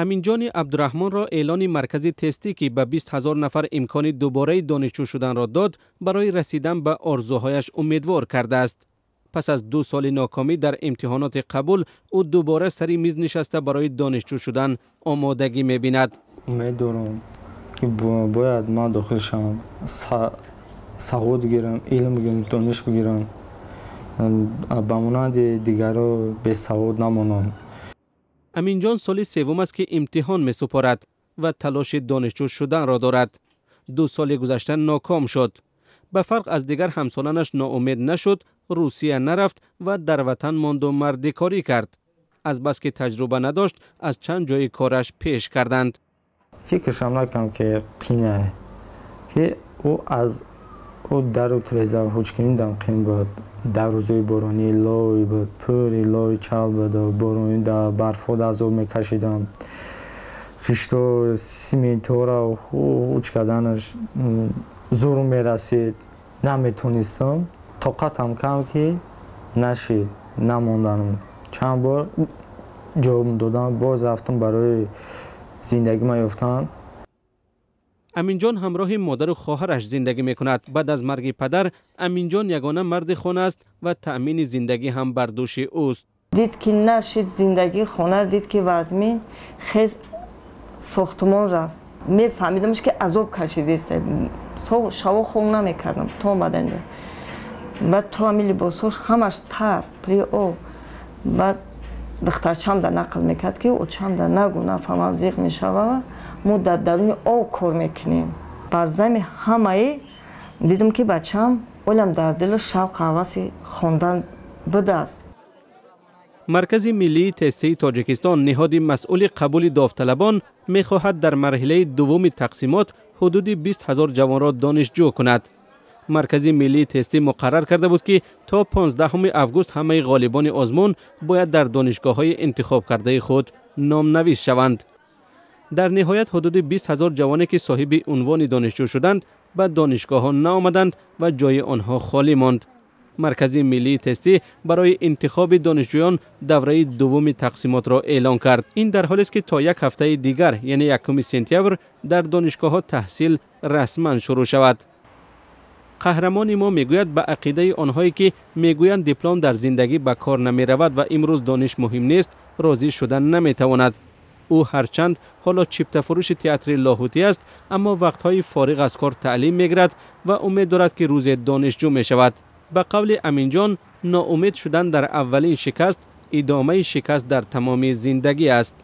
Аминҷони Абдураҳмонро эълони маркази тестӣ, ки ба 20 000 нафар имкони дубораи донишҷӯ шуданро дод, барои расидан ба орзуҳояш умедвор кардааст. Пас аз 2 соли нокомӣ дар имтиҳоноти қабул, ӯ дубора сари миз нишаста барои донишҷӯ шудан омодагӣ мебинад. Умед дорам, ки бояд ман дохил шавам, савод гирам, илм бигирам, дониш бигирам, ба монанди дигаро бесавод намонам. Аминҷон соли севум аст, ки имтиҳон месупорад ва талоши донишҷӯ шуданро дорад. 2 соли гузашта ноком шуд. Ба фарқ аз дигар ҳамсоланаш ноумед нашуд, Русия нарафт ва дар ватан монду мардикорӣ кард. Азбаски таҷруба надошт, аз чанд ҷои кораш пеш карданд. Фикрашам накардам, ки қинае, ки ӯ аз ӯ дару тиреза ҳуҷкунидам қин буд. Дар рӯзои боронӣ лой буд, пури лой чал буд, боронӣ да барфо азоб мекашидам. Хишто симентҳоро ҳуҷ карданаш зур мерасид, наметонистам. Тоқатам кам ки нашид, намонданам. Чанд бор ҷавоб додам, боз рафтам барои зиндагима ёфтан. Аминҷон ҳамроҳи модару хоҳараш зиндагӣ мекунад. Баъд аз марги падар Аминҷон ягона марди хона аст ва таъмини зиндагӣ ҳам бар дӯши ӯст. Дид, ки нашид зиндагии хона, дид, ки вазмин, хез сохтмон рафт. Мефаҳмидамш, ки азоб кашидест. Шаво хоб намекардам то омадан. Баъд то ҳами либосҳош ҳамаш тар, при об. Баъд духтарчам да нақл мекард, ки очам да нагу, нафаҳмам, зиқ мешава, мо дар даруни об кор мекунем. Бар зами ҳамаи дидам, ки бачам олам дар дилаш шавқ ҳаваси хондан будааст. Маркази миллии тестии Тоҷикистон, ниҳоди масъули қабули довталабон, мехоҳад дар марҳилаи дуввуми тақсимот ҳудуди 20 000 ҷавонро донишҷӯ кунад. Маркази миллии тестӣ муқаррар карда буд, ки то 15 август ҳамаи ғолибони озмун бояд дар донишгоҳҳои интихобкардаи худ номнавис шаванд. Дар ниҳоят ҳудуди 20 000 ҷавоне, ки соҳиби унвони донишҷӯ шуданд, ба донишгоҳҳо наомаданд ва ҷои онҳо холӣ монд. Маркази миллии тестӣ барои интихоби донишҷӯён давраи дуввуми тақсимотро эълон кард. Ин дар ҳолест, ки то як ҳафтаи дигар, яъне 1 сентябр, дар донишгоҳҳо таҳсил расман шурӯъ шавад. Қаҳрамони мо мегӯяд, ба ақидаи онҳое, ки мегӯянд диплом дар зиндагӣ ба кор намеравад ва имрӯз дониш муҳим нест, розӣ шудан наметавонад. Ӯ ҳарчанд ҳоло чиптафурӯши театри Лоҳутӣ аст, аммо вақтҳои фориғ аз кор таълим мегирад ва умед дорад, ки рӯзе донишҷӯ мешавад. Ба қавли Аминҷон, ноумед шудан дар аввалин шикаст идомаи шикаст дар тамоми зиндагӣ аст.